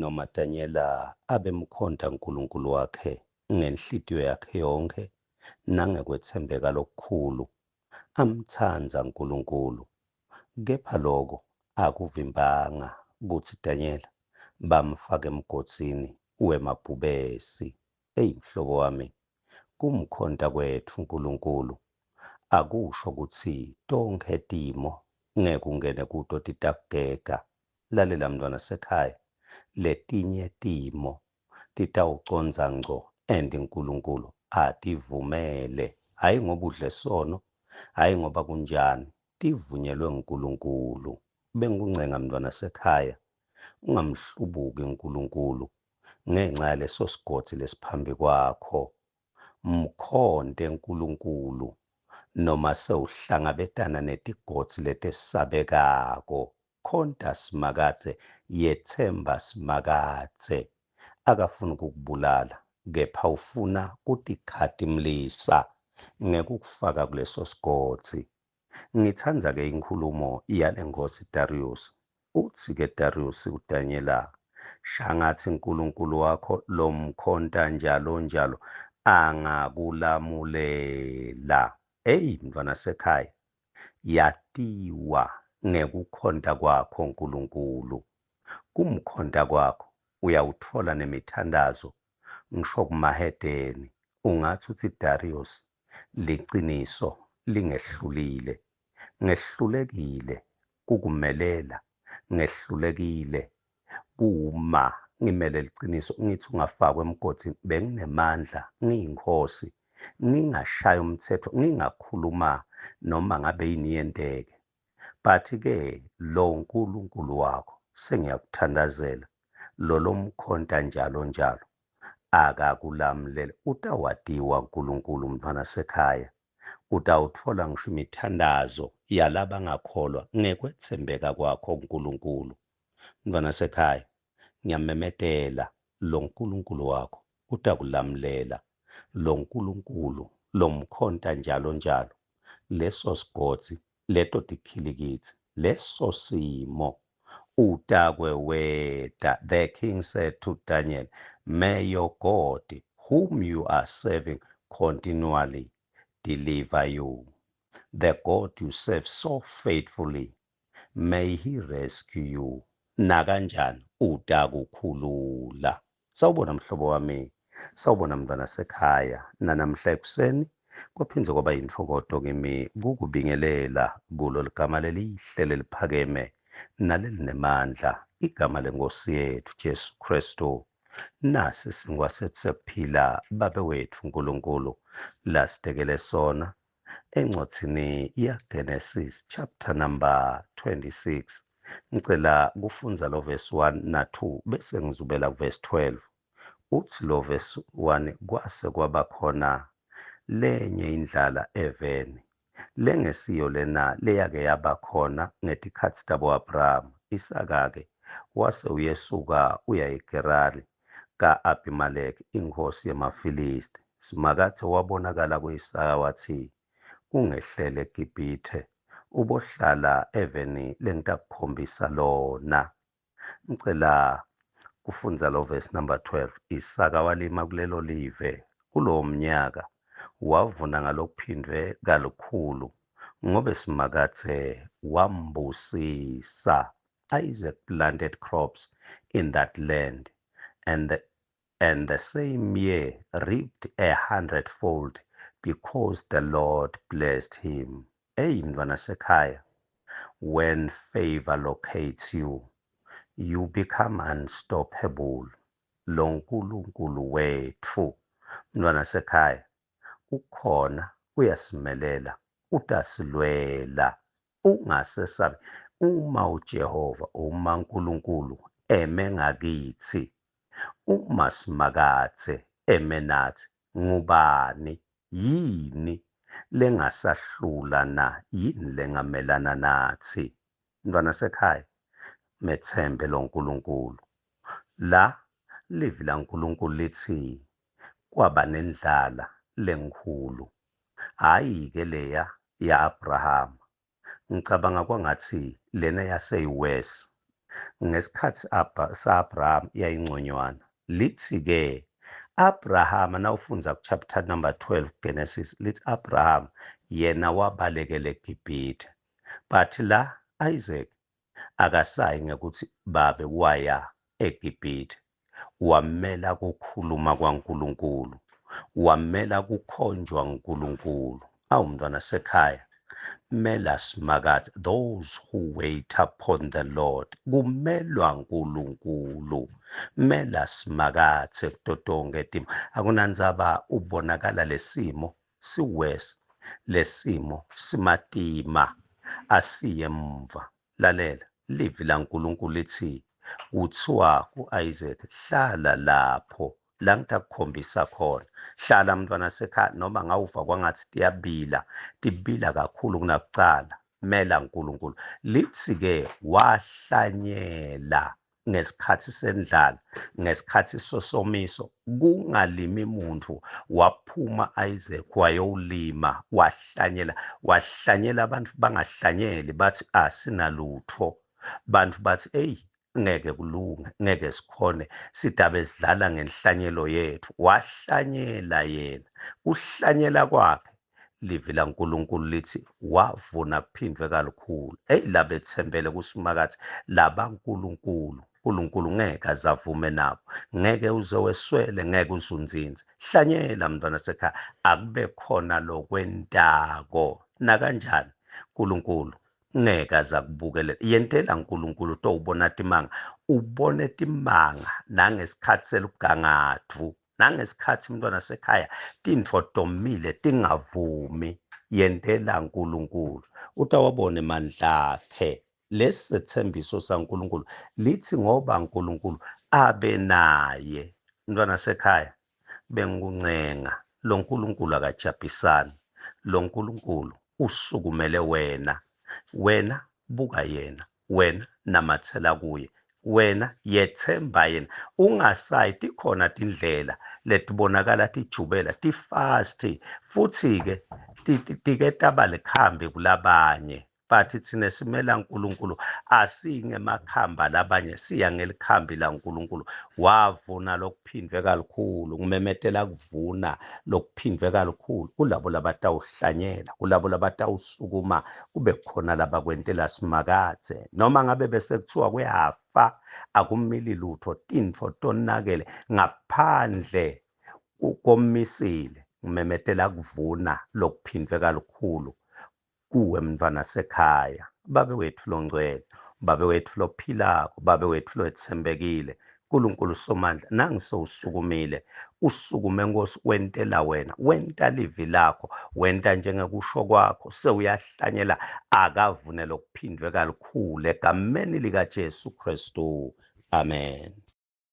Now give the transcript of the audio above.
Noma Danyela abemkhonta Nkulunkulu wakhe ngenhlitiyo yakhe yonkhe nangekwetsembeka lokukhulu, amtsandza Nkulunkulu, kepha loko akuvimbanga kutsi Danyela bamfake emgodzini wemabhubesi. Eyi mhlobo wami, kumkhonta kwetfu Nkulunkulu akusho kutsi tonkhe timo ngeke ungene kuto titakugega. Lalela mntfwana sekhaya, letinye timo titawucondza ngco and Nkulunkulu ativumele, hhayi ngoba udle sono, hhayi ngoba kunjani, tivunyelwe nguNkulunkulu. Bengikuncenga mntfwana sekhaya, ungamhlubuki uNkulunkulu ngenxa yaleso sigodzi lesiphambi kwakho. Mkhonte uNkulunkulu noma sewuhlangabetana netigodzi letesabekako. Khonta Simakadze, yetsemba Simakadze. Akafuni kukubulala, kepha ufuna kutikhatimulisa ngekukufaka kuleso sigodzi. Ngitsandza-ke inkhulumo yale nkhosi Darius. Utsi-ke Darius kuDanyela, Shangatsi Nkulunkulu wakho lomkhonta njalo njalo angakulamulela. Eyi mntfwana sekhaya, yatiwa ngekukhonta kwakho Nkulunkulu. Kumkhonta kwakho uyawutfola nemithandazo ngisho kumahedeni. Ungatsi utsi Darius, liciniso lingehlulile. Ngehlulekile kukumelela, ngehlulekile kuma ngimele liciniso ngithi ungafakwa emgodini benginemandla ngiyinkhosi ngingashaya umthetho ngingakhuluma noma ngabe yini yenteke but ke lo nkulunkulu wakho sengiyakuthandazela lo lomkhonta njalo njalo akakulamulele utawatiwa uNkulunkulu mntfwana sekhaya utawutfola ngisho imithandazo yalabangakholwa ngekwetsembeka kwakho kuNkulunkulu mntfwana sekhaya ngiyamemetela lo nkulunkulu wakho utakulamulela lo nkulunkulu lomkhonta njalo njalo leso sigodzi leto tikhilikitsi leso simo utakweweta the king said to Daniel may your God whom you are serving continually deliver you the God you serve so faithfully may he rescue you nakanjani utakukhulula sawubona mhlobo wami sawubona mntwana sekhaya nanamhla ekuseni kwaphindze kwaba yintfokoto kimi kukubingelela kulo ligama lelihle leliphakeme nalelinemandla igama lenkosi yethu Jesu Kristu nasi sinkwa sethu sekuphila babe wetfu uNkulunkulu lasitekele sona encwadzini yaGenesis chapter number 26 ngicela kufundza lo verse 1 na 2 bese ngizubela kuverse 12 uthi lo verse 1 kwase kwaba khona lenye indlala eveni lengesiyo lena leyake yaba khona ngetikhatsi tabo-Abrahama. Isaka-ke wase uyesuka uya eGerari ka-Abimeleki inkhosi yemaFilisti. Simakadze wabonakala ku-Isaka watsi, Ungehlele eGibhithe, ubohlala eveni lengitakukhombisa lona. Ngicela kufundza lo verse number 12. Isaka walima kulelo live kulowo mnyaka wavuna ngalokuphindvwe kalukhulu ngobe Simakadze wambusisa. Isaac planted crops in that land and the, and the same year reaped a hundredfold because the Lord blessed him. Hey mntwana sekhaya, when favor locates you, you become unstoppable. Lo nkulunkulu wetfu mntwana sekhaya ukhona uyasimelela utasilwela ungasesabi uma uJehova uma uNkulunkulu eme ngakithi uma simakathe eme nathi ngubani yini lengasahlula na yini lengamelana nathi mntwana sekhaya methembe lo nkulunkulu la livi laNkulunkulu lithi kwaba nendlala lenkhulu hhayi-ke leya ya-Abrahama ngicabanga kwangathi lena yaseyiwesi. Ngesikhatsi sa-Abraham yayingconywana. Lithi-ke Abrahama nawufundza ku-chapter number 12 Genesis, lithi Abraham yena wabalekela eGibhithe, but la Isaac akasayi ngekuthi babe waya eGibhithe, wamela kukhuluma kwaNkulunkulu, wamela kukhonjwa nguNkulunkulu. Awu mntwana sekhaya, mela Simakadze, those who wait upon the Lord, kumelwa uNkulunkulu, mela Simakadze kuto tonkhe timo. Akunandzaba ubonakala lesimo siwes, lesimo simatima, asiye emva. Lalela livi laNkulunkulu lithi kuthiwa ku-Isaac, hlala lapho la ngitakukhombisa khona. Hlala mntwana sekhaya, noma ngawuva kwangathi tiyabila, tibila kakhulu kunakucala, mela uNkulunkulu. Lithi-ke wahlanyela ngesikhathi sendlala, ngesikhathi sosomiso, kungalimi muntu, waphuma Isaac wayowulima, wahlanyela, wahlanyela abantu bangahlanyeli, bathi asinalutho. Bantu bathi eyi ngeke kulunge, ngeke sikhone, sidabe sidlala ngenhlanyelo yethu. Wahlanyela yena, kuhlanyela kwakhe livi laNkulunkulu lithi wavuna kuphindwe kalukhulu. Eyi labethembele kuSimakadze, labaNkulunkulu, uNkulunkulu ngeke azavume nabo, ngeke uze weswele, ngeke uzunzinze. Hlanyela mntwana sekhaya, akube khona lokwentako nakanjani uNkulunkulu ngeke azakubukelela. Yentela uNkulunkulu towubona timanga, ubone timanga nangesikhathi selugangadvu, nangesikhathi umntwana sekhaya tintfo tomile tingavumi. Yentela uNkulunkulu utawabona emandla akhe. Lesi sethembiso saNkulunkulu lithi ngoba uNkulunkulu abe naye. Mntwana sekhaya, bengikuncenga, lo nkulunkulu akajabhisani, lo nkulunkulu usukumele wena. Wena buka yena, wena namathela kuye, wena yethemba yena, ungasayi. Tikhona tindlela letibonakala tijubela tifast, futhi-ke tike taba likhambi kulabanye, but thina simela uNkulunkulu, asingemakhamba labanye, siya ngelikhambi laNkulunkulu. Wavuna lokuphindwe kalukhulu, ngimemetela kuvuna lokuphindwe kalukhulu kulabo labatawuhlanyela, kulabo labatawusukuma, kube khona labakwentela Simakadze. Noma ngabe bese kuthiwa kuyafa, akumili lutho, tintfo tonakele ngaphandle komisile, ngimemetela kuvuna lokuphindwe kalukhulu kuwe mntwana sekhaya. Babe wethu longcwele, babe wethu lophilako, babe wethu lothembekile, uNkulunkulu Somandla, nangisewusukumile, usukume Nkosi, wentela wena, wenta livi lakho, wenta njengekusho kwakho, sewuyahlanyela akavune lokuphindwe kalukhulu egameni likaJesu Kristu. Amen.